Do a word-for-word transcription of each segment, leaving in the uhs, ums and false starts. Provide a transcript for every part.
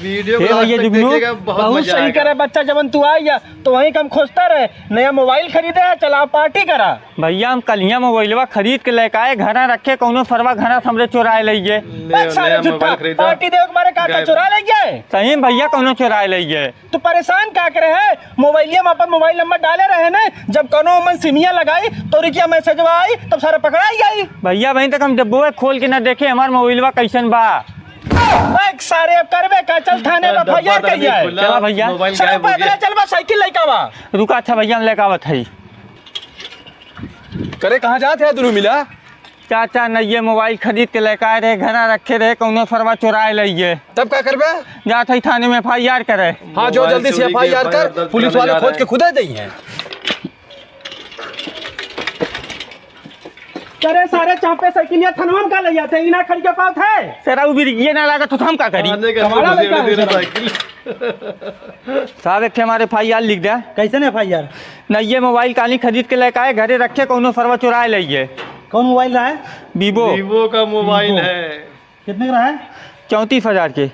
वीडियो को हे लास्ट भैया तक जुगनू, देखिएगा, बहुत बहुत मजा सही आएगा। करे बच्चा, जवन तू आई या तो वहीं कम खोजता रहे, नया मोबाइल खरीदे है, चला पार्टी करा। भैया हम कलिया मोबाइलवा खरीद के लेके आए, घरा रखे, कौनो सरवा घरा से हमरे चोराए लइए। ले, बस सारे नया झूठा मोबाइल खरीदा। पार्टी देवे के मारे का, का गायब। चोरा ले गए? सही में भैया कौनो चोराए लइए। तू परेशान का करे है? मोबाइलिया में अपन मोबाइल नंबर डाले रहे ना, जब कौनो मन सिमिया लगाई तो रिकिया मैसेजवा आई, तब सारा पकड़ाई आई। भैया वहीं तक हम डब्बो खोल के ना देखे हमार मोबाइलवा कैसन बा। बैक सारे अब करबे का, चल थाने में डब्बा एफ आई आर तो नहीं करिए। खुला, चला भैया। मोबाइल चलो गायब हो पैदल गया। चल बा, साइकिल लेके आवा। रुका, अच्छा भैया हम लेके आवत हई। करे कहाँ जात है दुनू मिला? चाचा नइये मोबाइल खरीद के लेके आए रहे, घरा रखे रहे, कौनो सरवा चोराए लइये। तब का करबे? जात हई थाने में एफ आई आर करे। हाँ, जो मोबाइल जल्दी से चोरी के एफ आई आर कर, एफ आई आर दर्ज पुलिस कराने वाले जा खोज रहे के हैं। खुदे दई हैं। अरे सारे चापे साइकिलिया थनवा में का ले जाते, इना खड़ी के पास है। तेरा उ बिरिये ना लागत हो, तो हम का करी? आने का कमाड़ा खुशी लड़का दे रहे है सारा। साइकिल। साहब, एक ठे हमारे एफ आई आर लिख दे। कैसन एफ आई आर? नइये मोबाइल काली खरीद के लेके आए, घरे रखे, कौनो सरवा चुराए लइये। कौन मोबाइल रहा है? वीवो। वीवो का मोबाइल वीवो। है। कितने का रहा है? चौंतीस हजार के।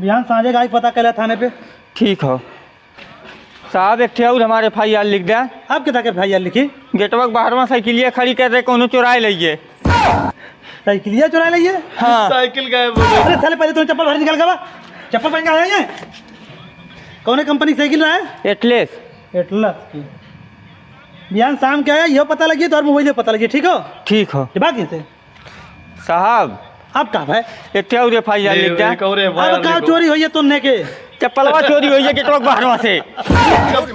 बिहान साँझे का आई पता कैला थाने पे। ठीक हो। साहब, एक ठे और हमारे एफ आई आर लिख दे। आप कितना के एफ आई आर लिखी? गेटवा के बाहरवा साइकिलिया खड़ी कर रहे, कौनो चुराए लइये। साइकिलिया चुराए लइये? हाँ। साइकिल गायब हो गई। अरे साले, पहले तुम चप्पल बाहर निकाल के बा। चप्पल पहन के आया है? कौने कंपनी की साइकिल रहा है? एटलस। एटलस की। बिहान शाम के आया, यो पता लगी तो और मोबाइल पता लगी, ठीक हो? ठीक हो। ये बात कैसे? साहब, अब का भाई? एक ठे और एफ आई आर ले, लिख दे। एक और एफ आई आर अब का लिखो। चोरी होइये तुमने के? चप्पलवा चोरी होइये गेटवा के बाहरवा से। चप्पल